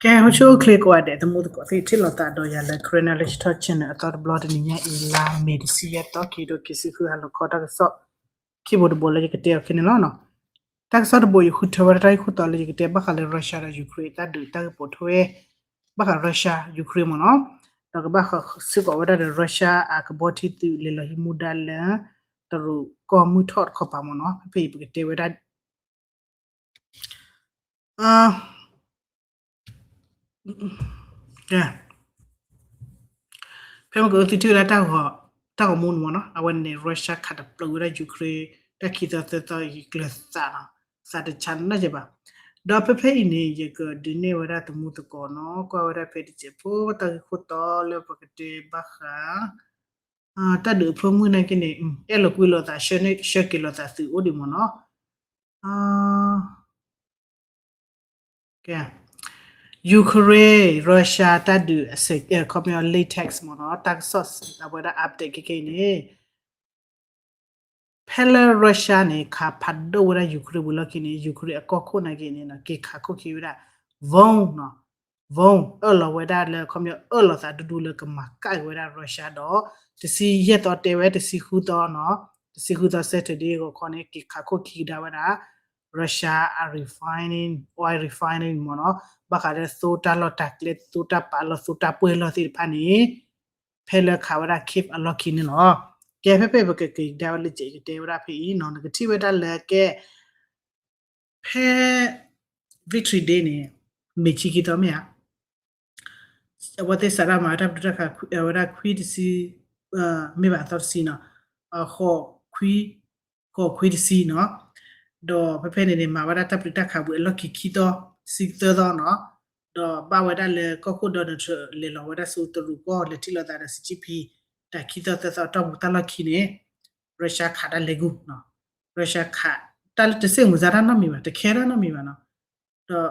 ကဲ ဟီၣ်ခိၣ်ချ့ကိးဂၤဒဲး သမူသကိးသ့ၣ် ထံၣ်လိာ်သးဒီးယၤလၢ Karen Knowledge Talk Channel အသီတဘျီတနံၤညါအံၤ လါမ့ၤတဆံယဲၢ်သီ ခံကထိခံဆံဃု ဟါလီၤခီတၢ်ကစီၣ် ခံဘိတဘိလၢယကတဲအီၤခဲန့ၣ်လီၤ. တၢ်ကစီၣ်တဘိ ယဃုထၢဝဲဒၣ်တၢ်ဂ့ၢ်ခိၣ်တီလၢယကတဲဘၣ်ဃးလၢ Russia ဒီး Ukraine အတၢ်ဒုးတၢ်ဂ့ၢ်ပိာ်ထွဲ ဘၣ်ဃး Russia Ukraine မ့ၢ်နီၤ, ဒီးကဘၣ်ဃးစ့ၢ်ကီးဝဲဒၣ်ဒီး Russia အကဘီထံသုးလဲၤလီၤဟံးမူဒါလၢ တရူးကီၢ်မုၢ်ထီၣ်တခီပၤမ့ၢ်နီၤ, ဖဲဖဲအံၤပကတဲဝဲဒၣ် ဖဲမ့ၢ်ကသုထံၣ်ဝဲဒၣ် တၢ်ဂီၤမူန့ၣ်မ့ၢ်နီၤ, အဝဲန့ၣ် Russia ခးတပျုာ်ဝဲဒၣ် Ukraine တၢ်ခံသီသၢသီအံၤ ကျၢၤသးနီၤ, သးတဆါနီတစဲးဘၣ်. ဒီးဖဲဖဲအံၤန့ၣ် ယကဒုးနဲၣ်ဝဲဒၣ်သမူသကိးနီၤ, ကွၢ်ဝဲဒၣ်ဖဲတစဲးဖိတၢ်ဂ့ၢ်ခိၣ်တီလၢပကတဲဘၣ်ဃး တၢ်ဒုးအဖၢမုၢ်နာ်က့န့ၣ် အဲၣ်လိာ်ကွံလိာ်သး ဆှၢက့ၤလိာ်သးသုးအိၣ်ဒံးမ့ၢ်နီၤ. Ukraine Russia တၢ်ဒုးအစဲး ခီပညီ latest မ့ၢ်နီၤ, တၢ်ကစီၣ်အဝဲဒၣ် update ခဲခဲအံၤန့ၣ် ဖဲလၢ Russia န့ၣ် ခးဖးဒိၣ်ဝဲဒၣ် Ukraine ဝံၤလီၢ်ခံန့ၣ် Ukraine အကီၢ်ခိၣ်နာ်က့န့ၣ် က့ၤခးခိၣ်ခံဝဲဒၣ် drone နီၤ, drone အၢၣ်လီၤဝဲဒၣ်လၢ ခီပညီအၢၣ်လီၤသးဒူဒူလၢကမၤကၣ်က့ၤဝဲဒၣ် Russia ဒီး တဆံယဲၢ်သီတဲဝဲ တဆံဃုသီနီၤ, တဆံဃုသီ Saturday ဂီၤခီန့ၣ် က့ၤခးခိၣ်ခံကဒါဝဲဒၣ် Russia အ refining, oil refining မ့ၢ်နီၤ, ဘၣ်ဃးလၢသိတၢ်လီၢ်တၢ်ကျဲ သိတၢ်ပာ်လီၢ် သိတၢ်ပှဲၤလီၢ်သ့ၣ်တဖၣ်န့ၣ် ဖဲလၢခးဝဲဒၣ် Kyiv အလီၢ်ခံန့ၣ်လီၤ. ကဲ ဖဲဖဲပကက့ၤကဒါဝဲလၢကဲ ယကတဲဝဲဒၣ်ဖဲအံၤနီၤ, နကထံၣ်ဝဲဒၣ်လၢကဲ ဖဲ Victory Day န့ၣ် မ့ၢ်ဆံခံသီမ့ၢ်ဧါ, အဝဲသ့ၣ်စးထီၣ်မၤတၢ်ပတုာ်တၢ်ခး ဝဲဒၣ်ခွံတဆံ, မ့ၢ်ဘၣ်အသီတဆံနီၤ, ဃိးခွံ, ဃိးခွံတဆံနီၤ, ဒီးဖဲဖဲန့ၣ်န့ၣ် မၤဝဲဒၣ်တၢ်ပတုာ်တၢ်ခးဝံၤအလီၢ်ခံခံသီ, တဆံသၢသီနီၤ, ဒီးဘၣ်ဝဲဒၣ်လၢကီၢ်ခိၣ် Donald Trump လဲၤလီၤဝဲဒၣ်ဆူတရူးကီၢ် လဲၤထံၣ်လိာ်သးဒီး Xi Jinping တၢ်ခံသီသၢသီအတီၢ်ပူၤတၢ်လီၢ်ခံန့ၣ် Russia ခးတၢ်လဲၤဂူၤနီၤ, Russia ခး တၢ်လၢတစ့ၣ်မုာ်စါတၢ်နီတမံၤဘၣ်, တခဲတၢ်နီတမံၤဘၣ်နီၤ, ဒီး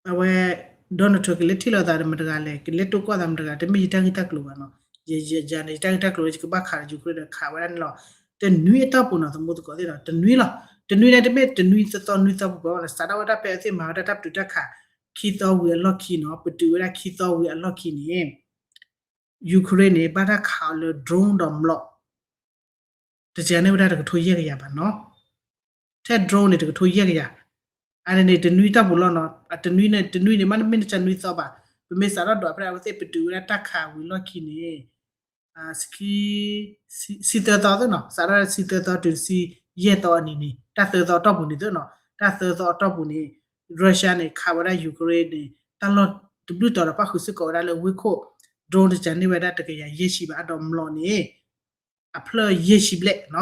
အဝဲ Donald Trump ကလဲၤထံၣ်လိာ်သးဒီးမတဂၤလဲၣ်, ကလဲၤတိၢ်ကီၢ်သးမတဂၤ, တမ့ၢ်ယတၢ်ဂ့ၢ်တၢ်ကျိၤဘၣ်နီၤ, ယ ယ ယၤန့ၣ် ယတၢ်ဂ့ၢ်တၢ်ကျိၤလၢယကဘၣ်ခးဒီး Ukraine ဒီးခးဝဲဒၣ်န့ၣ်လီၤ. တနွံအတီၢ်ပူၤနီၤ သမူသကိးသ့ၣ်နီၤ, တနွံလီၤ. တနွံန့ၣ် တမ့ၢ်တနွံသီသီနွံသီပူၤပူၤဘၣ်နီၤ, စးထီၣ်ဝဲဒၣ်ဖဲအဝဲသ့ၣ်မၤဝဲဒၣ်တၢ်ပတုာ်တၢ်ခး ခံသီဝံၤအလီၢ်ခံနီၤ, ပတုာ်ဝဲဒၣ်ခံသီဝံၤအလီၢ်ခံန့ၣ် Ukraine န့ၣ် ဘၣ်တၢ်ခးအီၤလၢ drone ဒီးမျိာ် တစဲးန့ၢ်ဝဲဒၣ်တကထိယဲၢ်ကယၤဘၣ်နီၤ, ထဲ drone န့ၣ် တကထိယဲၢ်ကယၤ, အန့ၣ်န့ၣ် တနွံတီၢ်ပူၤလီၤနီၤ, အတနွံန့ၣ် တနွံန့ၣ် မ့တမ့ၢ်တနွံသီဘၣ်, ပမ့ၢ်စးထီၣ်ဒွးဖဲ အဝဲသ့ၣ်ပတုာ်ဝဲဒၣ်တၢ်ခးဝံၤလီၢ်ခံန့ၣ် ဆံသၢသီသ့ၣ်နီၤ, စးထီၣ်ဆံသၢသီတုၤဆံယဲၢ်သီအနံၤန့ၣ် တၢ်သၢသီအတီၢ်ပူၤန့ၣ်သ့ၣ်နီၤ, တၢ်သၢသီအတီၢ်ပူၤန့ၣ် Russia န့ၣ် ခးဝဲဒၣ် Ukraine န့ၣ် တၢ်လီၢ်တဘျုးတီၤဒီး ပၣ်ဃုာ်စ့ၢ်ကီးဝဲဒၣ်လၢဝ့ၢ်ခိၣ် drone တစဲးန့ၢ်ဝဲဒၣ်တကယၤယဲၢ်ဆံဘၣ်, ဒီးမျိာ်န့ၣ် အဖျၢၣ်ယဲၢ်ဆံဘျဲၣ်နီၤ,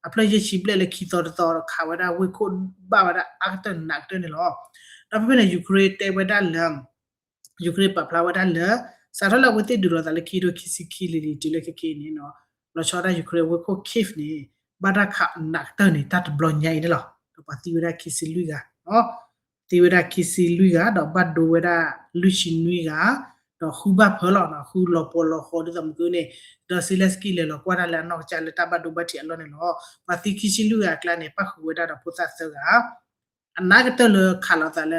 အဖျၢၣ်ယဲၢ်ဆံဘျဲၣ်လၢခံသီတသီဒီး ခးဝဲဒၣ်ဝ့ၢ်ခိၣ်ဘၣ်ဝဲဒၣ်အါကတၢၢ်နးကတၢၢ်န့ၣ်လီၤ. ဒီးဖဲဖဲန့ၣ် Ukraine တဲဝဲဒၣ်လၢ Ukraine ပာ်ဖျါဝဲဒၣ်လၢ စးထီၣ်လၢအဝဲသ့ၣ်ဒုးလိာ်သးလၢခံကထိခံဆံခံလံၤလံၤတုၤလၢခဲကနံၣ်အံၤန့ၣ်နီၤ, လီၤဆီဒၣ် Ukraine ဝ့ၢ်ခိၣ် Kyiv န့ၣ် ဘၣ်တၢ်ခးနးကတၢၢ်န့ၣ် တၢ်တဘျီညါအံၤန့ၣ်လီၤ. ဒီးပှၤသံဝဲဒၣ်ခံဆံလွံၢ်ဂၤ သံဝဲဒၣ်ခံဆံလွံၢ်ဂၤ ဒီးဘၣ်ဒိဝဲဒၣ်လွံၢ်ဆံနွံဂၤ, ဒီးဃုဘၣ်ဖၢလီၤနီၤ, ဃုလီၤပှီၢ်လီၤဃီဒ်သိးမုၢ်ကန့ၣ်, ဒီး Zelensky လဲၤလီၤကွၢ်တၢ်လၢအနီၢ်ကစၢ်လၢတၢ်ဘၣ်ဒိဘၣ်ထံးအလီၢ်န့ၣ်လီၤ. ပှၤသံခံဆံလွံၢ်ဂၤအကျါန့ၣ် ပၣ်ဃုာ်ဝဲဒၣ်ဒီးဖိသၣ်သၢဂၤ အနးကတၢၢ်လၢခးလိာ်သးလၢ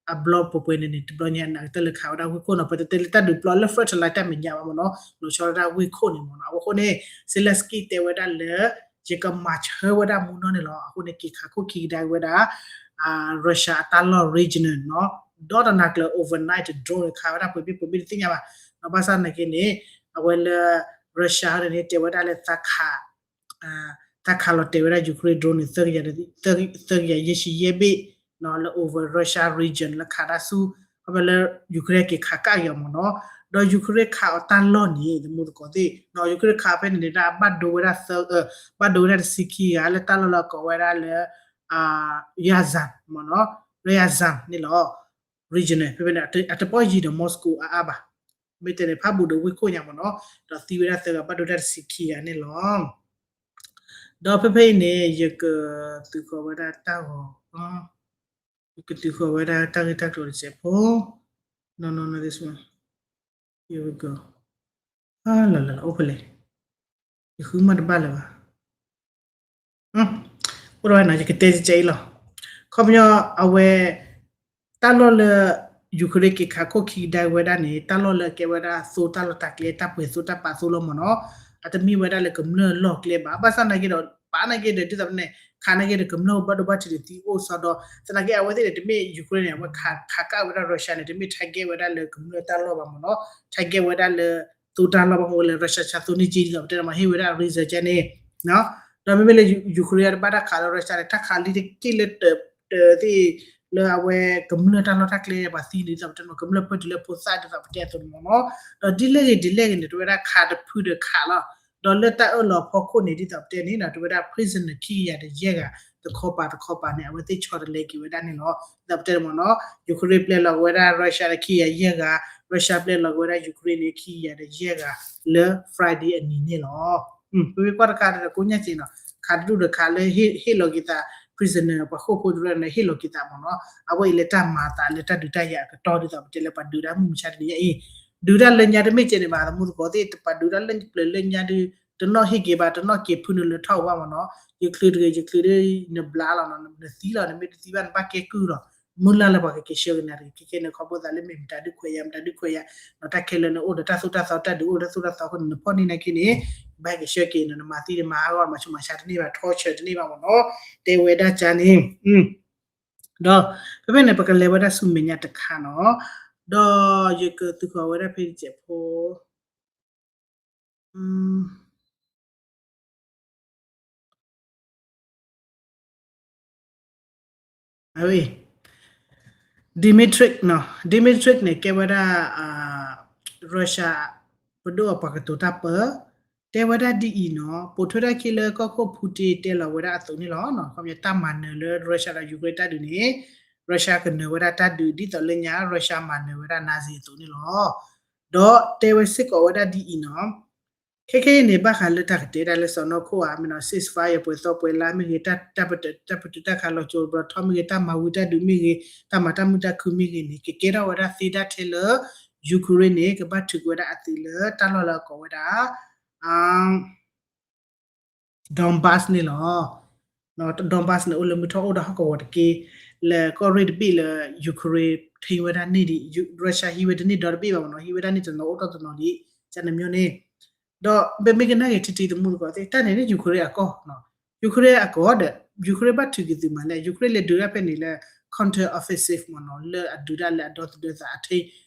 အဘျီပှဲၤပှဲၤန့ၣ်န့ၣ် တဘျီညါအနးကတၢၢ်လၢခးဝဲဒၣ်ဝ့ၢ်ခိၣ်နီၤ, ပတတဲလၢတၢ်ဒုးပျီလၢ front line တၢ်မဲာ်ညါဘၣ်မ့ၢ်နီၤ, လီၤဆီဒၣ်ဝ့ၢ်ခိၣ်န့ၣ်မ့ၢ်နီၤ. အဝဲအဃိန့ၣ် Zelensky တဲဝဲဒၣ်လၢ ယကမၤဆၢဝဲဒၣ်မူနီၢ်န့ၣ်လီၤ. အဃိန့ၣ် က့ၤခးခိၣ်ခံကဒါက့ၤဝဲဒၣ် Russia အတၢ်လီၢ် regional နီၤ, ဒီတနၤကျၢၤ overnight drone န့ၣ် ခးဝဲဒၣ်ပှဲၤဘ့ၣ်ပှဲၤဘ့ၣ်တသ့ၣ်ညါဘၣ်နီၤ. ဘၣ်ဆၣ်နာ်က့န့ၣ် အဝဲလၢ Russia န့ၣ်န့ၣ် တဲဝဲဒၣ်လၢ သးခးလီၤတဲာ်ဝဲဒၣ် Ukraine drone န့ၣ် သၢကယၤယဲၢ်ဆံယဲၢ်ဘ့ၣ်နီၤ, လၢ over Russia region လၢခးတၢ်ဆူ ခီဖျိလၢ Ukraine က့ၤခးကၣ်က့ၤအီၤမ့ၢ်နီၤ. ဒီး Ukraine ခးအီၤတၢ်လီၢ်န့ၣ် သမူသကိးသ့ၣ်နီၤ, Ukraine ခးဖဲန့ၣ်န့ၣ် တၢ်ဘၣ်ဒိဝဲဒၣ်သၢ, ဘၣ်ဒိဝဲဒၣ်တဆံခံဂၤ လၢတၢ်လီၢ်လၢအကိးဝဲဒၣ်လၢ Ryazan မ့ၢ်နီၤ, Ryazan န့ၣ်လီၤ. regional ဖဲဖဲန့ၣ် အတပီၢ်ယံၤဒီး Moscow အါအါဘၣ်, မ့ၢ်တဲန့ၣ် ဖးဘူးဒီးဝ့ၢ်ခိၣ်ညါမ့ၢ်နီၤ, ဒီးသံဝဲဒၣ်သၢဂၤ ဘၣ်ဒိဝဲဒၣ်တဆံခံဂၤန့ၣ်လီၤ. ဒီးဖဲဖဲအံၤန့ၣ် ယကသုးဃီၤဝဲဒၣ်တၢ်ဂီၤ, ယကသုးဃီၤဝဲဒၣ်တၢ်ဂ့ၢ်တၢ်ကျိၤတစဲးဖိ, no no no this one, here we go, လၢလၢလၢ အိၣ်ဖဲလဲၣ်, ယဃုမ့ၢ်တဘၣ်လၢၤဘၣ် အိၣ်ဒီးဝဲနီၤ ယကတဲကဲအံၤလီၤ. ခီပညီအဝဲ တၢ်လီၢ်လၢ Ukraine က့ၤခးခိၣ်ခံကဒါဝဲဒၣ်န့ၣ် တၢ်လီၢ်လၢအကဲဝဲဒၣ်သိတၢ်လီၢ်တၢ်ကျဲ တၢ်ပှဲၤသိတၢ်ပာ်သိလီၤမ့ၢ်နီၤ, အတမ့ၢ်ဝဲဒၣ်လၢကမျၢၢ်လီၢ်ကျဲဘၣ်. ဘၣ်ဆၣ်နာ်က့ဒီး ပာ်နာ်က့ဒီး ဒ်သိးန့ၣ် ခးနာ်က့ဒီးကမျၢၢ်ဘၣ်ဒိဘၣ်ထံးဒီးသံအိၣ်စီဒီး သနာ်က့အဝဲသ့ၣ်န့ၣ် တမ့ၢ် Ukraine န့ၣ် အဝဲခးခးကၣ်ဝဲဒၣ် Russia န့ၣ် တမ့ၢ် target ဝဲဒၣ်လၢကမျၢၢ်တၢ်လီၢ်ဘၣ်မ့ၢ်နီၤ, target ဝဲဒၣ်လၢ သိတၢ်လီၢ်ဘၣ်မ့ၢ်ဝဲလၢ Russia ဆါသိန့ၢ်က့ ဒ်သိးပတဲမ့ၢ်ဟ့ၣ်ဝဲဒၣ် reason ကဲန့ၣ် ဒီးမ့မ့ၢ်လၢ Ukraine တဘၣ်တၢ်ခးလၢ Russia န့ၣ် တၢ်ခးလံတက့ၢ်လၢတၢးတၢးသ့ၣ် လၢအဝဲကမျၢၢ်တၢ်လီၢ်တၢ်ကျဲပှၤသံန့ၣ် ဒ်သိးပတဲမ့ၢ် ကမျၢၢ်ပၢၢ်တုၤလၢဖိသၣ်ဒ်သိးပတဲအသိးန့ၣ်မ့ၢ်နီၤ, ဒီးဒ်လဲၣ်ဂ့ၤဒ်လဲၣ်ဂ့ၤန့ၣ် တဝဲဒၣ်ခးတဖုဒီးခးလီၤ, ဒီးလၢတၢ်အၢၣ်လီၤဖီခိၣ်န့ၣ် ဒ်သိးပတဲန့ၣ်နီၤ တဝဲဒၣ် prisoner ခံကယၤဒီးယဲၢ်ဂၤ တခီပၤတခီပၤန့ၣ် အဝဲသ့ၣ်ဆီတလဲက့ၤဝဲဒၣ်န့ၣ်လီၤ. ဒ်သိးပတဲန့ၣ်မ့ၢ်နီၤ Ukraine ပျဲလီၤက့ၤဝဲဒၣ် Russia ဒီးခံကယၤယဲၢ်ဂၤ, Russia ပျဲလီၤက့ၤဝဲဒၣ် Ukraine န့ၣ် ခံကယၤဒီးယဲၢ်ဂၤ လၢ Friday အနံၤန့ၣ်လီၤ. ပမ့ၢ်ကွၢ်တခါဒီးကိးညါက့ၤနီၤ ခးတဒူၣ်ဒီးခးလၢဟ့ၣ်လီၤက့ၤသး prisoner ပှၤဃိာ်ဖိတရၢန့ၣ် ဟ့ၣ်လီၤက့ၤသးမ့ၢ်နီၤ, အဝဲအံၤလၢတၢ်မၤအသးလၢတၢ်ဒုးတၢ်ယၤအကတီၢ် ဒ်သိးပတဲလၢပှၤဒုးတၢ်မုၢ်မဆါတနံၤညါအံၤ, ဒုးတၢ်လၢညါတမ့ၢ်ကဲန့ၣ်ဘၣ် သမူသကိးသ့ၣ် ပှၤဒုးတၢ်လၢပျၢၤလၢညါဒုး တနီၣ်ဟ့ၣ်က့ၤဘၣ် တနီၣ်က့ၤဖုနုာ်လၢထီၣ်ဝါမ့ၢ်နီၤ, ယချုးတဂ့ၤ ယချုးဒီး နဘျါလီၤနီၤ နသံလီၤ နမ့ၢ်တသံဘၣ်နဘၣ်ကဲကုၢ်လီၤ, မုၢ်လၢ်လၢပှၤကက့ၤဆှၢက့ၤနၤတဂ့ၤ ခဲခဲန့ၣ် ခီဖျိသးလၢမ့ၢ်မတၤဒုးခွဲးယၤ မတၤဒုးခွဲးယၤ, ဒီးတၢ်ခဲလၢာ်န့ၣ်အိၣ်ဒီးတၢ်သိၣ်တၢ်သီတၢ်ဒုးအိၣ်တၢ်သိၣ်တၢ်သီအဃိန့ၣ် နဖီၣ်န့ၢ်နာ်က့န့ၣ် ဘၣ်က့ၤဆှၢက့ၤနီၤ နမၤသံနမၤဟးဂီၤ မၤဆူးမၤဆါတန့ၢ်ဘၣ် ထီဆၢတန့ၢ်ဘၣ်မ့ၢ်နီၤ, တဲဝဲဒၣ်ကန့ၣ် ဒီး ဖဲဖဲန့ၣ် ပကလဲၤဝဲဒၣ်ဆူမဲာ်ညါတခါနီၤ, ဒီးယကသုးဃီၤဝဲဒၣ်ဖဲတစဲးဖိ Dmitry နီၤ Dmitry န့ၣ် ကဲဝဲဒၣ် Russia ပဒိၣ်အပှၤကတိၤတၢ်ပၢ တဲဝဲဒၣ်ဒ်အံၤနီၤ, ပိာ်ထွဲတၢ်ခံလၢကီၢ်ခိၣ် Putin တဲလီၤဝဲဒၣ်အသိးန့ၣ်လီၤ. ခီပညီတၢ်မၤနၢၤလၢ Russia ဒီး Ukraine တၢ်ဒုးန့ၣ် Russia ကနၢၤဝဲဒၣ်တၢ်ဒုး ဒ်သိးလၢညါ Russia မၤနၢၤဝဲဒၣ် Nazi အသိးန့ၣ်လီၤ. ဒီးတဲဝဲစ့ၢ်ကီးဝဲဒၣ်ဒ်အံၤနီၤ, ခဲခဲအံၤန့ၣ် ဘၣ်ဃးလၢတၢ်ကတဲဒၣ်လၢစီၢ်နီၤခိၣ်ဧါ မ့ၢ်နီၤ ceasefire ပှဲၤသီပှဲၤလါမ့ၢ်ဂ့ၤ, တၢ်ပတုာ်တၢ်ခးလီၤစိၤဘျီထီၣ်မ့ၢ်ဂ့ၤ, တၢ်မၤဝံၤတၢ်ဒုးမ့ၢ်ဂ့ၤ, တၢ်မၤတၢ်မုာ်တၢ်ခုၣ်မ့ၢ်ဂ့ၤန့ၣ် ကကဲထီၣ်ဝဲဒၣ်သ့ဒၣ်ထဲလၢ Ukraine န့ၣ် ကဘၣ်ထုးကွံာ်ဝဲဒၣ်အသုးလၢတၢ်လီၢ်လၢအကိးဝဲဒၣ် Donbas န့ၣ်လီၤ. Donbas န့ၣ် အိၣ်လၢမုၢ်ထီၣ်အိၣ်ဒီးဟီၣ်ကဝီၤတက့ၢ်, လၢကီၢ်ရ့ၣ်တဘ့ၣ်လၢ Ukraine ထိန်းဝဲဒၣ်န့ၣ်ဒံး, Russia ဟံးဝဲတန့ၢ်ဒီတဘ့ၣ်ဘၣ်မ့ၢ်နီၤ, ဟံးဝဲဒၣ်န့ၣ်တနီၤအိၣ်ထီၣ်တနီၤဒံး, ကန့ၣ်မ့ၢ်န့ၣ်, ဒီးပမ့ၢ်ကနၣ်က့ၤထံထံသမူသကိးသ့ၣ် တၢ်န့ၣ်န့ၣ် Ukraine အကီၢ်, Ukraine အကီၢ်ဒီး Ukraine ဘၣ်ထုးက့ၤသုးမးလဲၣ်, Ukraine လဲၤဒုးတၢ်ဖဲန့ၣ်လၢ counter offensive မ့ၢ်နီၤ, လၢအဒုးတၢ်လၢအဒီသဒၢသး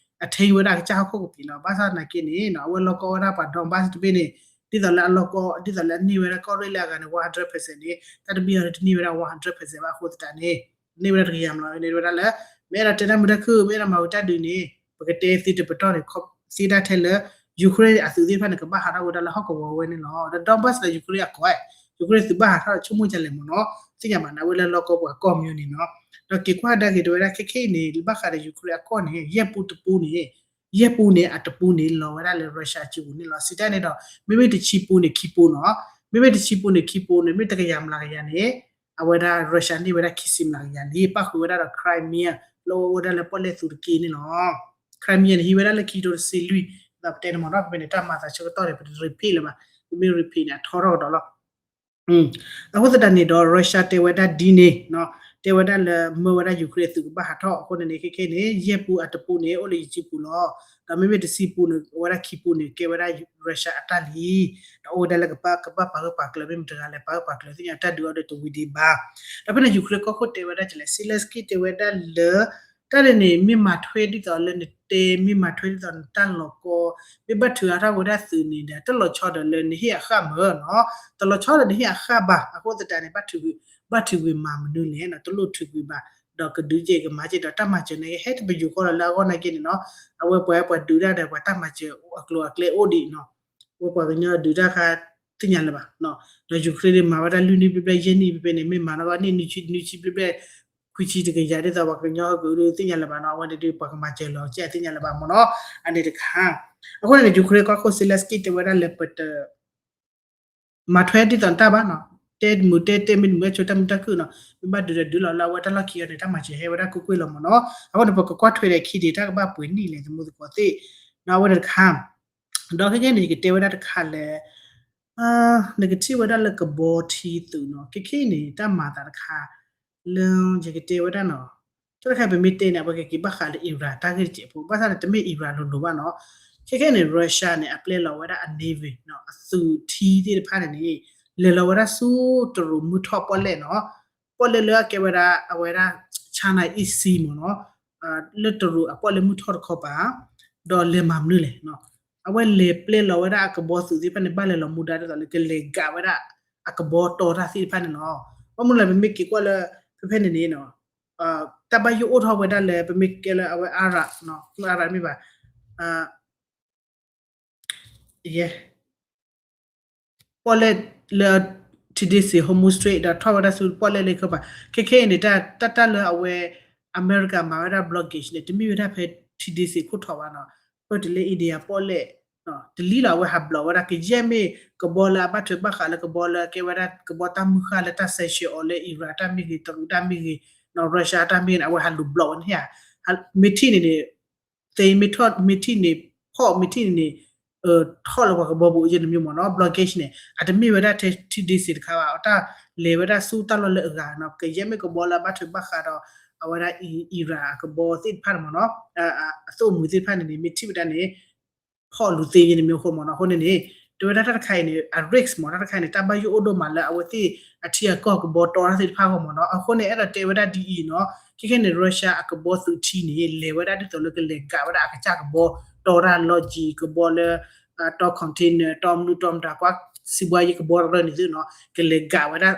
အထိန်းဝဲဒၣ်ကစၢ်ဟီၣ်ခိၣ်ကပံာ်လီၤ. ဘၣ်ဆၣ်သနာ်က့န့ၣ် အဝဲလီၢ်ကီၢ်ဝဲဒၣ်ပှၤ Donbas တဘ့ၣ်န့ၣ် ဒ်သိးလၢအလီၢ်ကီၢ် ဒ်သိးလၢအန့ၢ်ဝဲဒၣ်ကီၢ်ရ့ၣ်လၢအဂၤန့ၣ် one hundred percent န့ၣ် တၢ်တဘ့ၣ်အံၤန့ၣ် တန့ၢ်ဝဲဒၣ် one hundred percent ဘၣ်အဃိသတးန့ၣ် တန့ၢ်ဝဲဒၣ်တကယၤမးလီၤ. န့ၢ်ဝဲဒၣ်လၢ မ့ၢ်အဲၣ်ဒိးတဲတၢ်မုာ်တၢ်ခုၣ် မ့ၢ်အဲၣ်ဒိးမၤဝံၤတၢ်ဒုးန့ၣ် ပကတဲသ့တပတီၢ်န့ၣ် သ့ဒၣ်ထဲလၢ Ukraine အသုးသ့ၣ်တဖၣ်န့ၣ် ကဘၣ်ဟးထီၣ်ဝဲဒၣ်လၢဟီၣ်ကဝီၤဝဲန့ၣ်လီၤ. ဒီး Donbas ဒီး Ukraine အကီၢ်, Ukraine သုးဘၣ်ဟးထီၣ်ဒီးဆိကမိၣ်ကလဲၣ်မ့ၢ်နီၤ, သ့ၣ်ညါဘၣ်န့ၣ် အဝဲလၢလီၢ်ကီၢ်ပှၤကီၢ်မ့ၢ်န့ၣ်နီၤ. ဒီးက့ၤကွၢ်ကဒါက့ၤတဝဲဒၣ်ခဲခဲအံၤန့ၣ် ဘၣ်ဃးဒီး Ukraine အကီၢ်န့ၣ် ယဲၢ်ပူတပူန့ၣ် ယဲၢ်ပူန့ၣ် အတပူန့ၣ် လီၤဝဲဒၣ်လၢ Russia စုပူၤန့ၣ်လီၤ. စံးတၢ်န့ၣ်ဒီး မ့မ့ၢ်တဆံပူန့ၣ်ခံပူနီၤ, မ့မ့ၢ်တဆံပူန့ၣ်ခံပူန့ၣ် မ့ၢ်တကယၤမျးကယၤန့ၣ် အဝဲဒၣ် Russia န့ၢ်ဝဲဒၣ်ခံဆံမျးကယၤလံ, ပၣ်ဃုာ်ဝဲဒၣ်ဒီး Crimea လၢအအိၣ်ဝဲဒၣ်လၢပီၣ်လဲၣ်သူတက့ၢ်န့ၣ်လီၤ. Crimea န့ၣ် ဟံးဝဲဒၣ်လၢခံကထိတဆံလွံၢ်, ဒီးပတဲန့ၣ်မ့ၢ်နီၤ, ဖဲန့ၣ် တၢ်မၤသးဆၢကတီၢ်န့ၣ် ပတ repeat လၢၤဘၣ်, ပမ့ၢ် repeat န့ၣ် အထီထီၣ်ကဒီးလီၤ. အဃိသတးန့ၣ်ဒီး Russia တဲဝဲဒၣ်ဒ်န့ၣ်, တဲဝဲဒၣ်လၢမၢဝဲဒၣ် Ukraine အသုးကဘၣ်ဟးထီၣ်အဃိန့ၣ်န့ၣ် ခဲခဲန့ၣ် ယဲၢ်ပူအတပူန့ၣ် အိၣ်လၢယစုပူၤလီၤ. ဒီးမ့မ့ၢ်တဆံပူန့ၣ် အဝဲဒၣ်ခံပူန့ၣ် ကဲဝဲဒၣ် Russia အတၢ်လံ. ဒီးအိၣ်ဝဲဒၣ်လၢကဘၣ်ပာ်ဂၢၢ်ပာ်ကျၢၤ မ့ၢ်မတၤတဂၤလဲၣ် ပာ်ဂၢၢ်ပာ်ကျၢၤ သ့ၣ်ညါတၢ်ဒုးအီၤဒီးတဝံၤဒံးဘၣ်. ဒီးဖဲန့ၣ် Ukraine ကီၢ်ခိၣ်တဲဝဲဒၣ်ကလဲၣ်, Zelensky တဲဝဲဒၣ်လၢ တၢ်န့ၣ်န့ၣ် မ့ၢ်မၤထွဲဒ်သိးလၢနတဲ မ့ၢ်မၤထွဲဒ်သိးနတၢ်လီၤကီ, မ့ၢ်ဘၣ်ထုးအါထီၣ်ဝဲဒၣ်သုးန့ၣ်ဒီး တၢ်လီၤဆီဒီးလၢနဟ့ၣ်အဃၣ်မၢ်နီၤ, တလီၤဆီဒီးနဟ့ၣ်အဃၣ်ဘၣ်. အဃိသတးန့ၣ် ဘၣ်ထုးကွံာ်မၤမနုၤလဲၣ်နီၤ, တလိၣ်ထုးကွံာ်ဘၣ်. ဒီးကဒုးက့ၤကမၤက့ၤဒီးတၢ်မၤစၢၤန့ၣ် ဟဲတပယူာ်ဃီလီၤလၢအဂီၢ်နာ်က့န့ၣ်နီၤ, အဝဲပှၤပှၤဒုးတၢ်ဒီးပှၤတၢ်မၤစၢၤအကျိၤအကျဲအိၣ်ဒံးနီၤ, အဝဲပှၤကညီဒုးတၢ်ခါ သ့ၣ်ညါလၢၤဘၣ်. ဒီး Ukraine န့ၣ် မၤဝဲဒၣ်လွံၢ်နံၣ်ဘျဲၣ်ဘျဲၣ် ယဲၢ်နံၣ်ဘျဲၣ်ဘျဲၣ်န့ၣ် မ့ၢ်မၤနီၢ်ကီၢ်န့ၣ် နွံဆံဘျဲၣ်ဘျဲၣ် ခွံဆံတကယၤ ဒ်သိးပှၤကညီဟီၣ်ကဒုးသ့ၣ်ညါလၢၤဘၣ်နီၤ, အဝဲန့ၣ်ဒုးပှၤကမၤစၢၤလီၤကဲသ့ၣ်ညါလၢၤဘၣ်မ့ၢ်နီၤ, အန့ၣ်တခါ. အဃိန့ၣ် Ukraine ကီၢ်ခိၣ် Zelensky တဲဝဲဒၣ်လၢပတ မၤထွဲဒ်သိးနတၢ်ဘၣ်နီၤ, တဲမုာ်တဲတဲမ့ၢ်တမုာ်ဆိတၢ်မုာ်တၢ်ခုၣ်နီၤ, မ့ၢ်ဘၣ်ဒုးဒီးဒုးလီၤလၢအဝဲတၢ်လီၢ်ခံအီၤန့ၣ် တၢ်မၤစၢၤဟဲဝဲဒၣ်ကွ့ၢ်ကွ့ၢ်လီၤမ့ၢ်နီၤ. အဃိန့ၣ် ပကကွၢ်ထွဲဒီးခံဒံး တၢ်ကဘၣ်ပှဲၤနံၣ်လဲၣ် သမူသကိးသ့ၣ်, ဒီးအဝဲန့ၣ်တခါ ဒီးခဲခဲန့ၣ် ယကတဲဝဲဒၣ်တခါလၢ နကထံၣ်ဝဲဒၣ်လၢကဘီထံသုးနီၤ, ခဲခဲအံၤန့ၣ် တၢ်မၤသးတခါ လၢယကတဲဝဲဒၣ်နီၤ, တၢ်တခါပမ့ၢ်တဲန့ၣ် အဝဲကက့ၤဘၣ်ဃးလၢ Iran တၢ်ဂ့ၢ်တစဲးဖိ ဘၣ်ဆၣ်န့ၣ် တမ့ၢ် Iran လိၤလိၤဘၣ်နီၤ. ခဲခဲန့ၣ် Russia န့ၣ် အပျဲလီၤဝဲဒၣ်အ navy နီၤ အသုးထံသ့ၣ်တဖၣ်န့ၣ်န့ၣ် လဲၤလီၤဝဲဒၣ်ဆူတရူးမုၢ်ထီၣ်ပီၣ်လဲၣ်နီၤ. ပီၣ်လဲၣ်လၢအကဲဝဲဒၣ် အဝဲဒၣ် China East Sea မ့ၢ်နီၤ လၢတရူးအပီၣ်လဲၣ်မုၢ်ထီၣ်တခီပၤ ဒီးလဲၤမၤမနုၤလဲၣ်နီၤ. အဝဲလဲၤပျဲလီၤဝဲဒၣ်အကဘီသုးသ့ၣ်တဖၣ်န့ၣ် ဘၣ်လဲၤလီၤမူဒါဒ်သိးလၢကလဲၤဂာ်ဝဲဒၣ် အကဘီတီတၢ်သ့ၣ်တဖၣ်န့ၣ်လီၤ. ဘၣ်မနုၤလဲၣ် ပမ့ၢ်က့ၤကွၢ်လၢ ဖဲဖဲန့ၣ်န့ၣ် တၢ်ဘၣ်ယိၣ်အိၣ်ထီၣ်ဝဲဒၣ်လၢ ပမ့ၢ်ကဲလၢအဝဲ Arab နီၤ Arab မ့ၢ်ဘၣ် ယဲ ပီၣ်လဲၣ်လၢ ထံဒ့စ့ၣ် Hormuz Strait ဒီးထီၣ်ဝဲဒၣ်ဆူပီၣ်လဲၣ်လၢခီပၤ ခဲခဲအံၤန့ၣ် တၢ်တၢ်လၢအဝဲ အမဲရကၤမၤဝဲဒၣ် blockade န့ၣ် တမ့ၢ်ဝဲဒၣ်ဖဲထံဒ့စ့ၣ်ခိၣ်ထီဘၣ်နီၤ. ပၢၢ်တုၤလၢ India ပီၣ်လဲၣ် တလံလီၤ အဝဲဟးဘျီၣ်ဝဲဒၣ် ကယဲၢ်မ့ၢ်ကဘီလၢအဘ၁ဲးဘၣ်ဃးလၢကဘီလၢကဲဝဲဒၣ်ကဘီတၢ်မုၢ်ဃၢ်လၢတၢ် sanction အီၤလၢ Iran တၢ်မ့ၢ်ဂ့ၤ တရူးတၢ်မ့ၢ်ဂ့ၤ နီၤ Russia တၢ်မ့ၢ်ဂ့ၤန့ၣ် အဝဲဟးလူၤဘျီၣ်ဝဲန့ၣ်ဧါ. မ့ၢ်ထံၣ်န့ၣ်န့ၣ် သ့မ့ၢ်ထီၣ်မ့ၢ်ထံၣ်န့ၣ် ဖီၣ်မ့ၢ်ထံၣ်န့ၣ်န့ၣ် ထီၣ်လၢပှၤကဘီပူၤအယဲၢ်တမံၤမ့ၢ်နီၤ blockade န့ၣ် အတမ့ၢ်ဝဲဒၣ်ထဲထံဒ့စ့ၣ်တခါဘၣ် အတၢ်လဲၤဝဲဒၣ်ဆူတၢ်လီၢ်လၢအဂၤနီၤ ကယဲၢ်မ့ၢ်ကဘီလၢအဘၣ်ထွဲဘၣ်ဃးဒီး အဝဲဒၣ် Iran အကဘီသ့ၣ်တဖၣ်န့ၣ်မ့ၢ်နီၤ အသိၣ်အမှံၤသ့ၣ်တဖၣ်န့ၣ်န့ၣ် မ့ၢ်ထံၣ်ဝဲဒၣ်န့ၣ် ဖီၣ်လူၤသ့ယဲၢ်န့ၣ်မ့ၢ်အဃိမ့ၢ်နီၤ အဃိန့ၣ်န့ၣ် တဲဝဲဒၣ်တၢ်တခါအံၤန့ၣ် အ risk မ့ၢ် တၢ်တခါအံၤန့ၣ် တၢ်ဘၣ်ယိၣ်အိၣ်ဒိၣ်မးလၢအဝဲသ့ၣ်အထံအကီၢ်ကဘီတီတၢ်သ့ၣ်တဖၣ်အဂီၢ်မ့ၢ်နီၤ အဃိန့ၣ် အဲၣ်ဒိးတဲဝဲဒၣ်ဒ်အံၤနီၤ ခဲခဲန့ၣ် Russia အကဘီသုးထံန့ၣ် လဲၤဝဲဒၣ်ဒ်သိးလၢကလဲၤဂာ်ဝဲဒၣ်အကစၢ်ကဘီ တီတၢ်လီၢ်ကံၤကဘီလၢ တီ container တီမနုၤတီမတၤကွၢ် စံးဘှါယဲၢ်ကဘီတရၢန့ၣ်သုနီၤ ကလဲၤဂာ်ဝဲဒၣ်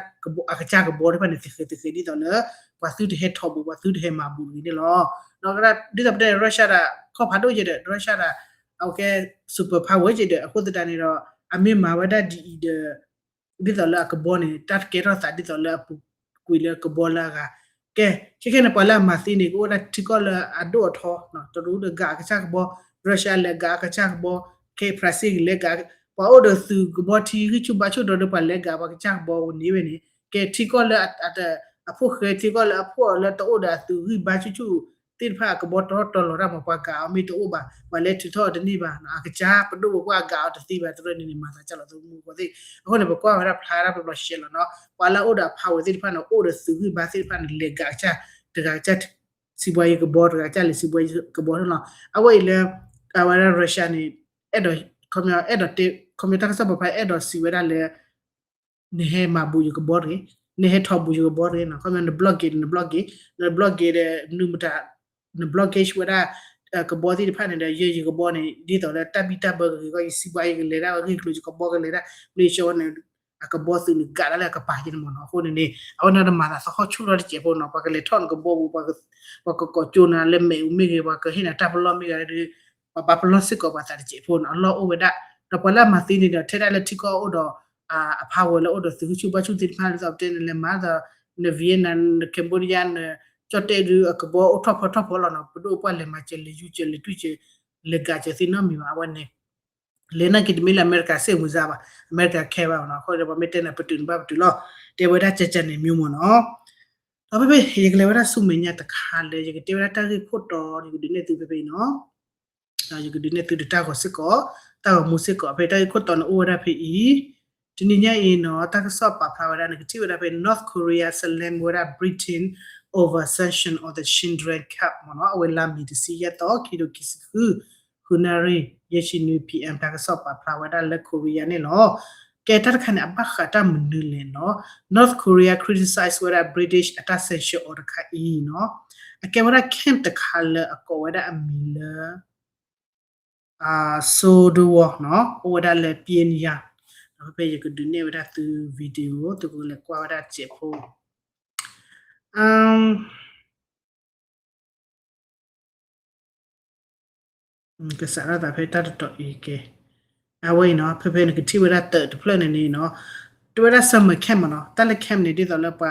အကစၢ်ကဘီတဖၣ်န့ၣ် သုဃဲသုဃဲဒ်သိးလၢ ပှၤသုတဟဲထီၣ်ဘူး ပှၤသုတဟဲမၤဘူးတဂ့ၤန့ၣ်လီၤ. ဒီးဒ်သိးပတဲန့ၣ် Russia ဒၣ် ခီၣ်ဖးဒိၣ်ယဲၢ်ဒီး Russia ဒၣ် အဝဲကဲ super power ယဲၢ်ဒီး အဃိသတးန့ၣ်ဒီး အမ့ၢ်မၤဝဲဒၣ်ဒ်အံၤဒီး ဒ်သိးလၢအကဘီန့ၣ် တၢ်တကဲထီၣ်သးဒ်သိးလၢအပူၤကွံာ်လၢကဘီလၢအဂၤ ကဲ ခဲခဲန့ၣ် ပှၤလၢအမၤသ့န့ၣ် ကအိၣ်ဝဲဒၣ်ထံကီၢ်လၢအဒိၣ်အထီ တရူးဒီးဂာ်အကစၢ်ကဘီ Russia လဲၤဂာ်အကစၢ်ကဘီ ခဲ Brazil လဲၤဂာ် ပှၤအိၣ်ဒီးသုးကဘီထံဂံၢ်ဆူၣ်ဘါဆူၣ်ဒီး ပှၤလဲၤဂာ်ပှၤကစၢ်ကဘီဝဲန့ၣ်ဝဲန့ၣ် ကဲထံကီၢ်လၢ အဖိၣ်ဃဲထံကီၢ်လၢအဖှီၣ်လၢတအိၣ်ဒီးအသုးဂံၢ်ဘါဆူၣ်ဆူၣ်သ့ၣ်တဖၣ်အကဘီတီတီလီၤတၢ်မး ပှၤဂာ်အီၤမ့ၢ်တအိၣ်ဘၣ် ပှၤလဲၤထုးထီၣ်အီၤတန့ၢ်ဘၣ်နီၤ အကစၢ်ပဒိၣ်ပပှၢ်ဂာ်အီၤတသ့ဘၣ် တရၢန့ၣ်န့ၣ် မၤသးကၢ်လီၤသးမူကီၢ်သ့ၣ် အဃိန့ၣ် ပကွၢ်ဝဲဒၣ်ဖျါဒၣ်ပဘျီရှဲလီၤနီၤ ပှၤလၢအအိၣ်ဒီးအ power သ့ၣ်တဖၣ်န့ၣ် အိၣ်ဒီးသုးဂံၢ်ဘါသ့ၣ်တဖၣ်န့ၣ် လဲၤဂာ်အကစၢ် တဂၤကစၢ် စံးဘှါယဲၢ်ကဘီ တဂၤကစၢ်လဲၤစံးဘှါယဲၢ်ကဘီန့ၣ်လီၤ အဝဲအံၤလၢ အဝဲဒၣ် Russia န့ၣ် အဲၣ်ဒိး ခီပညီ အဲၣ်ဒိးတဲ ခီပညီတၢ်ကစီၣ်ပာ်ဖျါ အဲၣ်ဒိးစံးဝဲဒၣ်လၢ နဟဲမၤဘူးယကဘီတဂ့ၤ, နဟဲထီၣ်ဘူးယကဘီတဂ့ၤနီၤ, ခီပညီ န blockade န blockade န blockade ဒီး နမတၤ န blockade ဝဲဒၣ် ကဘီသ့ၣ်တဖၣ်န့ၣ်ဒီး ယဲယကဘီန့ၣ် ဒ်သိးလၢတၢ်ဘံၣ်တၢ်ဘၢကဂ့ၤကီၢ် ယစံးဘှါယကလဲၤဒၣ်ဂ့ၢ်ကျိၤ ယကဘီကလဲၤဒၣ် လၢယဆၢဝဲန့ၣ် အကဘီသုးန့ၣ် ကးဒၣ်လၢအကပၤယဲန့ၣ်မ့ၢ်နီၤ, အဃိန့ၣ်န့ၣ် အဝဲန့ၣ်တမၤသးသဟီၣ်ဆူၣ်ထီၣ်တစဲးဖိနီၤ, ပှၤကလဲၤထီၣ်နကဘီပူၤ ပှၤကကိးကၠိနၤလၢမဲာ်အူမ့ၢ်ဂ့ၤ ပှၤကဟ့ၣ်နၤတၢ်ပလီၢ်မ့ၢ်ဂ့ၤဒီး ပှၤဘၣ်ပလီၢ်စ့ၢ်ကီးပှၤသးတစဲးဖိနီၤ, အလီၢ်အိၣ်ဝဲဒၣ်, ဒီးပှၤလၢအမၤသ့န့ၣ်ဒီး ထဲဒၣ်လၢထံကီၢ်အိၣ်ဒီး အ power လၢအိၣ်ဒီးသုးဂံၢ်ဆူၣ်ဘါဆူၣ်သ့ၣ်တဖၣ် ဒ်သိးပတဲန့ၣ် လဲၤမၤဒီး န Vietnam န Cambodia န ကၠီၣ်တဲၣ်ဒုး အကဘီအိၣ်ထီၣ်ဖီထီၣ်ဖီလီၤနီၤ, ပဒိၣ်ပပှၢ်လဲၤမၤစၢၤလဲၤယူၤစၢၤလဲၤတွံၢ်စၢၤ လဲၤဂာ်စၢၤသ့ၣ်နီတမံၤဘၣ် အဝဲန့ၣ် လဲၤနာ်က့ၤတမ့ၢ်လၢအမဲရကၤစ့ၢ်မုၢ်စၢ်ဘၣ်, အမဲရကၤခဲဘၣ်နီၤ, အဃိဒီးပှၤမ့ၢ်တဲန့ၣ် ပတုာ်န့ၣ်ဘၣ်ပတုာ်လီၤ, တဲဝဲဒၣ်ကၠၢ်ကၠၢ်န့ၣ်မ့ၢ်မ့ၢ်နီၤ, ဒီးဖဲဖဲ ယကလဲၤဝဲဒၣ်ဆူမဲာ်ညါတခါလၢ ယကတဲဝဲဒၣ်တၢ်ဂ့ၢ်ခိၣ်တီ ယကဒုးနဲၣ်သုဖဲဖဲအံၤနီၤ ဒီးယကဒုးနဲၣ်သုတၢ်ဂီၤစ့ၢ်ကီး, တၢ်ဂီၤမူစ့ၢ်ကီး ဖဲတၢ်ဂ့ၢ်ခိၣ်တီန့ၣ်အိၣ်ဝဲဒၣ်ဖဲအံၤ, တနံၤညါအံၤနီၤ တၢ်ကစီၣ်ပာ်ဖျါဝဲဒၣ်န့ၣ် ကထံၣ်ဝဲဒၣ်ဖဲ North Korea slam ဝဲဒၣ် Britain over sanction on the Shindran Cup မ့ၢ်နီၤ, အဝဲလါမ့ၤတဆံယဲၢ်သီ ခံကထိခံဆံဃု ဃုနၣ်ရံၣ် ယဲၢ်ဆံနွံ PM တၢ်ကစီၣ်ပာ်ဖျါဝဲဒၣ်လၢ Korea န့ၣ်လီၤ. ကဲတၢ်တခါန့ၣ် အဘၣ်ဃးတၢ်မနုၤလဲၣ်နီၤ, North Korea criticize ဝဲဒၣ် British အတၢ် sanction အီၤတခါအံၤနီၤ, အကဲဝဲဒၣ် camp တခါလၢအကိးဝဲဒၣ်အမံၤလၢ Sodwar နီၤ, အိၣ်ဝဲဒၣ်လၢ Pyongyang, ဒီးဖဲယကဒုးနဲၣ်ဝဲဒၣ်သု video သုကလဲၤကွၢ်ဝဲဒၣ်စဲးဖိ ကစးထီၣ်သးဖဲတၢ်တတီၤအံၤကဲ, အဝဲအံၤနီၤ ဖဲဖဲနကထံၣ်ဝဲဒၣ်တၢၢ်တဖျၢၣ်န့ၣ်န့ၣ်နီၤ, တဲဝဲဒၣ် summer camp မ့ၢ်နီၤ, တၢ်လၢ camp န့ၣ် ဒ်သိးလၢပှၤ ပှ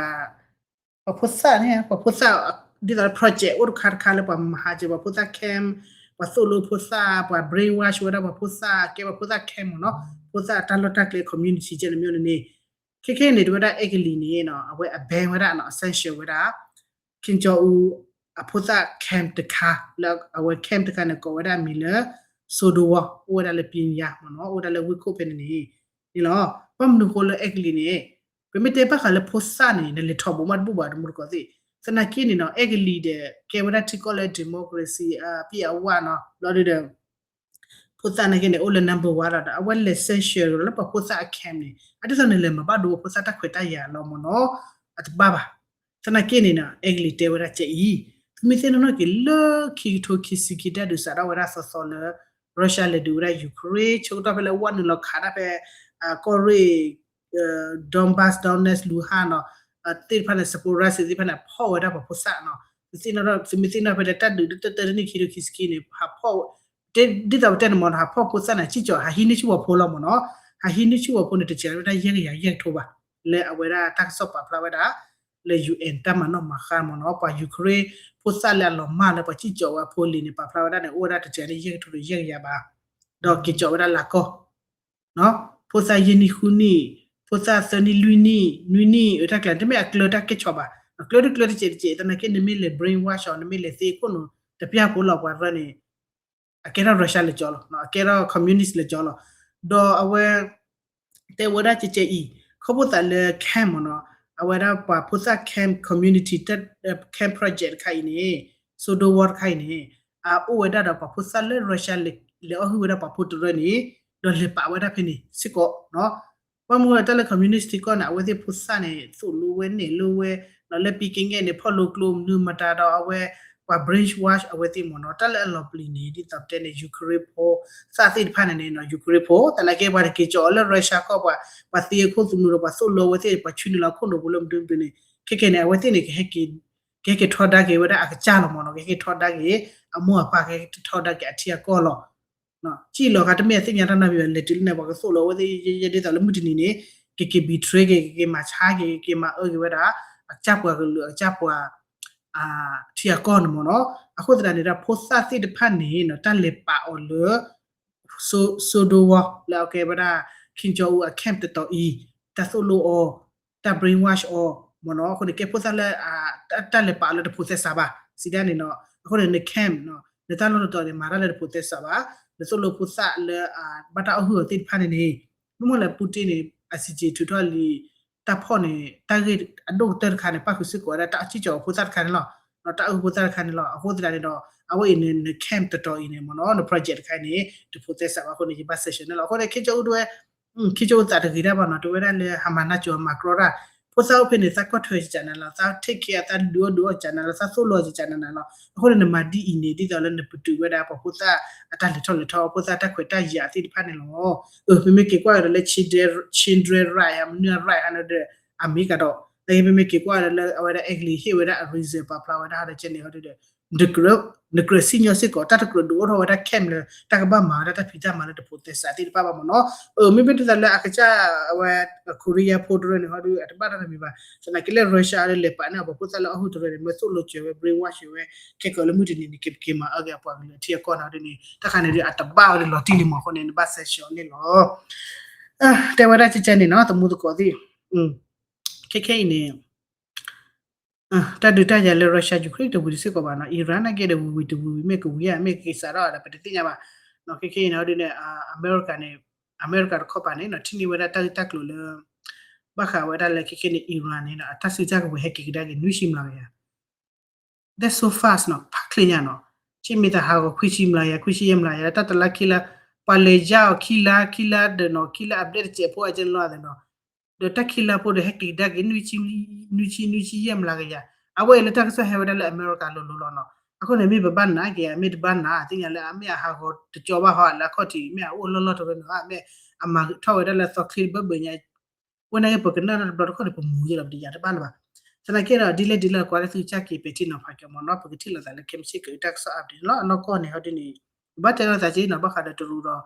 ၤဖိသၣ်န့ၣ် ပှၤဖိသၣ် ဒ်သိးလၢ project အိၣ်တခါတခါလၢပှၤမၤဟးစၢၤပှၤဖိသၣ် camp, ပှၤသိၣ်လိဖိသၣ် ပှၤ brainwash ဝဲဒၣ်ပှၤဖိသၣ် ကဲပှၤဖိသၣ် camp မ့ၢ်နီၤ, ဖိသၣ်တၢ်လီၢ်တၢ်ကျဲ community ကဲန့ၣ်မ့ၢ်န့ၣ်န့ၣ်, ခဲခဲန့ၣ် တဲဝဲဒၣ်အဲကလံးန့ၣ်နီၤ အဝဲအ ban ဝဲဒၣ်နီၤ အ sanction ဝဲဒၣ် Kim Jong Un အဖိသၣ် camp တခါ လၢအဝဲ camp တခါန့ၣ် ကိးဝဲဒၣ်အမံၤလၢ Sodwar အိၣ်ဝဲဒၣ်လၢ Pyongyang မ့ၢ်နီၤ အိၣ်ဝဲဒၣ်လၢဝ့ၢ်ခိၣ်ဖဲန့ၣ်န့ၣ်, န့ၣ်လီၤ. ဘၣ်မနုၤဃိလၢအဲကလံးန့ၣ် ပမ့ၢ်တဲဘၣ်ဃးလၢဖိသၣ်န့ၣ် နလဲၤထီၣ်ဘူးမးတဘူးဘၣ် တမူတကိးသ့ၣ်, သနာ်က့န့ၣ်နီၤ အဲကလံးဒီး ကဲဝဲဒၣ်ထံကီၢ်လၢ democracy အပြည့်အဝနီၤ ဘျီဒုဒီး ဖိသၣ်နာ်က့န့ၣ် အိၣ်လၢ number one လီၤဒီး အဝဲလဲၤ sanction လၢပှၤဖိသၣ်အ camp န့ၣ် အဒ်သိးန့ၣ်လဲၤမၤဘၣ်ဒိဖိသၣ်တၢ်ခွဲးတၢ်ယာ်လီၤမ့ၢ်နီၤ အတဘၣ်ဘၣ်. သနာ်က့န့ၣ်နီၤ အဲကလံးတဲဝဲဒၣ်ကဲအံၤ သုမ့ၢ်သ့ၣ်နီၣ်နီၣ်က့ၤလၢခံကထိခံဆံခံ တၢ်ဒုးစးထီၣ်ဝဲဒၣ်သီသီလၢ Russia လဲၤဒုးဝဲဒၣ် Ukraine ဆၢကတီၢ်ဖဲလၢဝဲနုာ်လီၤခးတၢ်ဖဲ ကီၢ်ရ့ၣ် Donbas, Donetsk, Luhansk နီၤ သ့ၣ်တဖၣ်န့ၣ် Zaporizhzhia သ့ၣ်တဖၣ်န့ၣ် ဖီၣ်ဝဲဒၣ်ပှၤဖိသၣ်နီၤ သုမ့ၢ်သ့ၣ်နီၣ်ဖဲတၢ်ဒုးတၢ်တၢတနံၣ်ခံကထိခံဆံခံန့ၣ် ဟးဖီၣ် ဒ်သိးပတဲန့ၣ်မ့ၢ်နီၤ ဟးဖီၣ်ဖိသၣ်န့ၣ် စံၣ်ကၠီၤ ဟးဟံးန့ၢ်ဆူၣ်ဝီၤဖိလီၤမ့ၢ်နီၤ ဟးဟံးန့ၢ်ဆူၣ်ဝီၤဖိန့ၣ် တစဲးဝဲဒၣ်ယဲၢ်ကယၤယဲၢ်ကထိဘၣ် လၢအဝဲဒၣ်တၢ်ကစီၣ်ပာ်ဖျါဝဲဒၣ် လၢ UN တၢ်မၤနီၣ်မၤဃါမ့ၢ်နီၤ ပှၤ Ukraine ဖိသၣ်လၢအလီၤမၢ်လၢပှၤစံၣ်ကၠီၤဝဲအဖိလံၤန့ၣ် ပာ်ဖျါဝဲဒၣ်န့ၣ် အိၣ်ဝဲဒၣ်တစဲးန့ၣ် ယဲၢ်ကထိဒီးယဲၢ်ကယၤဘၣ် ဒီးက့ၤကၠီၤဝဲဒၣ်လၢကီၢ် ဖိသၣ်ယဲၢ်နံၣ်ဃုနံၣ် ဖိသၣ်သၢနံၣ်လွံၢ်နံၣ် နွံနံၣ် အတၢ်ကျဲၤ တမ့ၢ်အကျၢၤတၢ်ကဲဆီဘၣ် အကျၢၤတကျၢၤတစဲးတစဲး သနာ်က့နမ့ၢ်လဲၤ brainwash အီၤ နမ့ၢ်လဲၤသ့အခိၣ်နူာ် တပျၢ်ဖိလီၤပှၤရၢန့ၣ် အကဲထီၣ် Russia လၢကၠီလီၤ အကဲထီၣ် communist လၢကၠီလီၤ ဒီးအဝဲ တဲဝဲဒၣ်ကဲကဲအံၤ ခီဖျိသးလၢ camp မ့ၢ်နီၤ အဝဲဒၣ်ပှၤဖိသၣ် camp community camp project တခါအံၤန့ၣ် Sodor War တခါအံၤန့ၣ် အအိၣ်ဝဲဒၣ်ဒီးပှၤဖိသၣ်လၢ Russia လဲၤအီၣ်ဟုၣ်ဝဲဒၣ်ပှၤဖိတရၢန့ၣ် ဒီးလဲၤပာ်ဝဲဒၣ်ဖဲန့ၣ်စ့ၢ်ကီး ဘၣ်မနုၤတၢ်လၢ communist ထံကီၢ်န့ၣ် အဝဲသ့ၣ်ဖိသၣ်န့ၣ် သိၣ်လိဝဲနဲၣ်လိဝဲ ဒီးလၢပံက့ငဲၢ်န့ၣ် ဖီၣ်လိကျိမနုၤမတၤဒီးအဝဲ ပှၤ brainwash အဝဲသ့ၣ်မ့ၢ်နီၤ တၢ်လၢအလီၤပျံၤန့ၣ် ဒ်သိးပတဲန့ၣ် Ukraine ဖိသၣ်သ့ၣ်တဖၣ်န့ၣ်န့ၣ် Ukraine ဖိ သနာ်က့ပှၤတက့ၤကၠီၤအီၤလၢ Russia ကီၢ်ပှၤ ပှၤသ့အခိၣ်သနူဒီးပှၤသိၣ်လိအဝဲသ့ၣ် ပှၤဆူန့ၣ်လီၤခိၣ်နူာ်ပူၤလၢမနုၤမနုၤန့ၣ် ခဲကဲန့ၣ် အဝဲသ့ၣ်န့ၣ် ကဟဲက့ၤထီဒါက့ၤဝဲဒၣ်အကစၢ်လီၤမ့ၢ်နီၤ ကဟဲက့ၤထီဒါက့ၤ အမိၢ်အပၢ် ကဟဲက့ၤထီဒါက့ၤအထံအကီၢ်လီၤ စံၣ်လီၤခါတမ့ၢ်အသ့ၣ်ညါတၢ်နီတမံၤဘၣ် လဲၤတုၤလၢန့ၣ် ပှၤကသိၣ်လိအဝဲသ့ၣ်ယဲယဲဒ်သိးလၢမုၢ်တနံၤန့ၣ် ကက့ၤ betray က့ၤ ကက့ၤမၤဆါက့ၤ ကက့ၤမၤအၢက့ၤဝဲဒၣ် အကစၢ်ပှၤကလုာ် အကစၢ်ပှၤ ထံအကီၢ်န့ၣ်မ့ၢ်နီၤ. အဃိသတးန့ၣ်ဒီး ဖိသၣ်သ့ၣ်တဖၣ်န့ၣ်နီၤ တၢ်လဲၤပာ်အီၤလၢ Sodor War လၢအကဲဝဲဒၣ် Kim Jong Un အ camp တတီၤအံၤ တၢ်သိၣ်လိအီၤ တၢ် brainwash အီၤမ့ၢ်နီၤ. အဃိန့ၣ် ကဲဖိသၣ်လၢ တၢ်လဲၤပာ်အီၤလၢတဖိးသဲစးဘၣ် စံးဒၣ်န့ၣ်နီၤ. အဃိန့ၣ် န camp နီၤ နတၢ်လီၢ်တတီၤန့ၣ် မၤတၢ်လၢတဖိးသဲစးဘၣ်. နသိၣ်လိဖိသၣ်လၢ ဘၣ်တၢ်အီၣ်ဟုၣ်အီၤသ့ၣ်တဖၣ်န့ၣ်န့ၣ် မ့မ့ၢ်လၢ Putin န့ၣ် ICJ ထုးထီၣ်လံ တၢ်ဖီၣ်န့ၣ် တၢ်ဂ့ၢ်အဒိၣ်ကတၢၢ်တခါန့ၣ် ပၣ်ဃုာ်စ့ၢ်ကီးဝဲဒၣ်တၢ်စံၣ်ကၠီၤဖိသၣ်တခါန့ၣ်လီၤ. တၢ်အီၣ်ဟုၣ်ဖိသၣ်တခါန့ၣ်လီၤ. အဃိသတးန့ၣ်ဒီး အဝဲအံၤန့ၣ် န camp တတီၤအံၤန့ၣ်မ့ၢ်နီၤ န project တခါအံၤန့ၣ် တဖိးသဲစးဘၣ်အဃိန့ၣ် ယဘၣ် sanction န့ၣ်လီၤ. အဃိန့ၣ် Kim Jong Un ဒၣ်ဝဲ Kim Jong Un သးတဂ့ၤတၢ်ဘၣ်နီၤ တဝဲဒၣ်လၢဟးမၤနၢ်ကၠီၤမၤကြီတၢ် ဖိသၣ်အိၣ်ဖဲန့ၣ် သးကွၢ်ထွဲကနၤလီၤ သး take care သးဒုးအီၣ်ဒုးအီၣ်ကနၤလီၤ သးသိၣ်လိကနၤလီၤ. အဃိန့ၣ် နမၤဒ်အံၤန့ၣ် ဒ်သိးလၢနပတုာ်ဝဲဒၣ်ပှၤဖိသၣ်အတၢ်လဲၤထီၣ်လဲၤထီ ဖိသၣ်တၢ်ခွဲးတၢ်ယာ်သ့ၣ်တဖၣ်န့ၣ်လီၤ. ပမ့ၢ်က့ၤကွၢ်ဒီးလၢ children right မနုၤ right ဟးန့ၣ်ဒီး အမ့ၢ်ကဒီး ပမ့ၢ်က့ၤကွၢ်ဒီးလၢအဝဲဒၣ် Egli ဟ့ၣ်ဝဲဒၣ်အ reason ပာ်ဖျါဝဲဒၣ်ဟီဒီးကဲန့ၣ်ဟီဒီး နကြၢးစံၣ်ညီၣ်စ့ၢ်ကီး တၢ်တကြၢးဒုးအိၣ်ထီၣ်ဝဲဒၣ် camp လၢ တၢ်ကဘၣ်မၤဝဲဒၣ်တၢ်ဖံးတၢ်မၤလၢတဖိးသဲစးသ့ၣ်တဖၣ်ဘၣ်မ့ၢ်နီၤ. မ့မ့ၢ်ဒ်သိးလၢအကစၢ်အဝဲ Korea ဖိတရၢန့ၣ်ဟီဒီး အတဘၣ်တၢ်တမံၤဘၣ်. သနာ်က့လၢ Russia အလဲၤပာ်န့ၢ်အပှၤဖိသၣ်လၢအီၣ်ဟုၣ်တရၢန့ၣ် မ့ၢ်သိၣ်လိစၢၤဝဲ brainwash ဝဲ ခဲကီးလၢမုၢ်တနံၤန့ၣ် ကက့ၤမၤအၢက့ၤအပှၤကလုာ်အထံအကီၢ်န့ၣ်ဒ်န့ၣ် တၢ်ခါန့ၣ်ဒီး အတဘၣ်ဝဲဒၣ်လီၤတံၢ်လံမ့ၢ်အဃိန့ၣ် နဘၣ် sanction န့ၣ်လီၤ. တဲဝဲဒၣ်ကကဲန့ၣ်နီၤ သမူသကိးသ့ၣ် ခဲခဲအံၤန့ၣ် တၢ်ဒုးတၢ်ယၤလၢ Russia Ukraine တဝံၤတစ့ၢ်ကီးဘၣ်နီၤ Iran နာ်က့ဒီးဝံၤဝံၤတဝံၤဝံၤ မ့ၢ်ကဝံၤဧါ မ့ၢ်ကက့ၤစးထီၣ်ဒီး ပတသ့ၣ်ညါဘၣ်. ခဲခဲအံၤန့ၣ်ဒ်န့ၣ် အမဲရကၤန့ၣ် အမဲရကၤတခီပၤန့ၣ်နီၤ ထံၣ်န့ၢ်ဝဲဒၣ်တၢ်ဂ့ၢ်တၢ်ကျိၤလၢ ဘၣ်ဃးဝဲဒၣ်လၢခဲခဲန့ၣ် Iran န့ၣ်နီၤ အတၢ်စုကဝဲၤဟဲက့ၤကဒါက့ၤနွံဆံမျးကယၤ That's so fast နီၤ ဖးချ့ညါနီၤ ဆ့မ့ၢ်တဟးဂီၤခွံဆံမျးကယၤ ခွံဆံယဲၢ်မျးကယၤ တၢ်တလါခံလါ ပှၤလဲၤယါအီၤခံလါ ခံလါဒီးနီၤ ခံလါအဘျဲၣ်တစဲးဖိအကဲလီၤသးနီၤ ဒီးတၢ်ခံလါဖိဒီးဟဲက့ၤကဒါက့ၤ နွံဆံ နွံဆံယဲၢ်မျးကယၤ အဝဲအံၤလၢတၢ်ကစီၣ်ဟဲဝဲဒၣ်လၢအမဲရကၤလိၤလိၤလီၤနီၤ အဃိန့ၣ် မ့ၢ်ပဘၣ်နာ်က့ၤ မ့ၢ်တဘၣ်နာ် သ့ၣ်ညါလၢအမ့ၢ်အဟးဂီၤတကၠီဘၣ်ဟီ လၢအခီၣ်ထံး မ့ၢ်အအိၣ်လီၢ်လီၢ်တရၢန့ၣ် မ့ၢ်အမၤထီၣ်ဝဲဒၣ်လၢသီချ့တဘၢဘၢညါ ဝဲနာ်က့ၤ ပကနၣ်တဘျီတခီၣ်န့ၣ် ပမူၤသ့လီၤ ပတယၤတဘၣ်လၢၤဘၣ်. သနာ်က့ဒီး ဒ်လဲၣ်ဒ်လဲၣ်ကွၢ်လၢသုကစၢ်က့ၤပဲာ်ထံနီၤဖးက့ၤမ့ၢ်နီၤ ပကထံၣ်လိာ်သးလၢခဲမုၢ်ဆ့ၣ်ကီးတၢ်ကစီၣ် update န့ၣ်လီၤ. အနီၢ်ကီၢ်န့ၣ် ဟီဒ်န့ၣ် ပဘၣ်တဲလိာ်သးက့ၤနီၤ ဘၣ်ဃးဒီး တရူးဒီး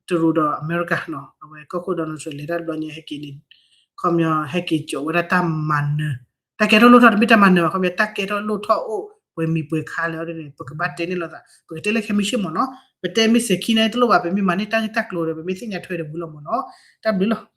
တရူးဒီးအမဲရကၤနီၤ အဝဲကီၢ်ခိၣ် Donald Trump လဲၤတၢ်တဘျီညါဟဲက့ၤန့ၣ် ခီပညီဟဲက့ၤကၠီးဝဲဒၣ်တၢ်မၤနၢၤ တၢ်ကဲထီၣ်လိၣ်ထီၣ်တမ့ၢ်တၢ်မၤနၢၤဘၣ် ခီပညီတၢ်ကဲထီၣ်လိၣ်ထီၣ်အိၣ် ပှဲၤမံၤပှဲၤခါလၢဟီဒ်န့ၣ် ပကဘၣ်တဲန့ၢ်လိာ်သး ပကတဲလၢခဲမုၢ်ဆ့ၣ်မ့ၢ်နီၤ ပတဲမ့ၢ်စဲၤခံန့ၣ်တလိၣ်ဘၣ် ပမ့ၢ်မၤန့ၢ်တၢ်ဂ့ၢ်တၢ်ကျိၤဒီး ပမ့ၢ်သ့ၣ်ညါထွဲဒီးဝံၤလီၤမ့ၢ်နီၤ တၢ်ဘျုးလီၤ.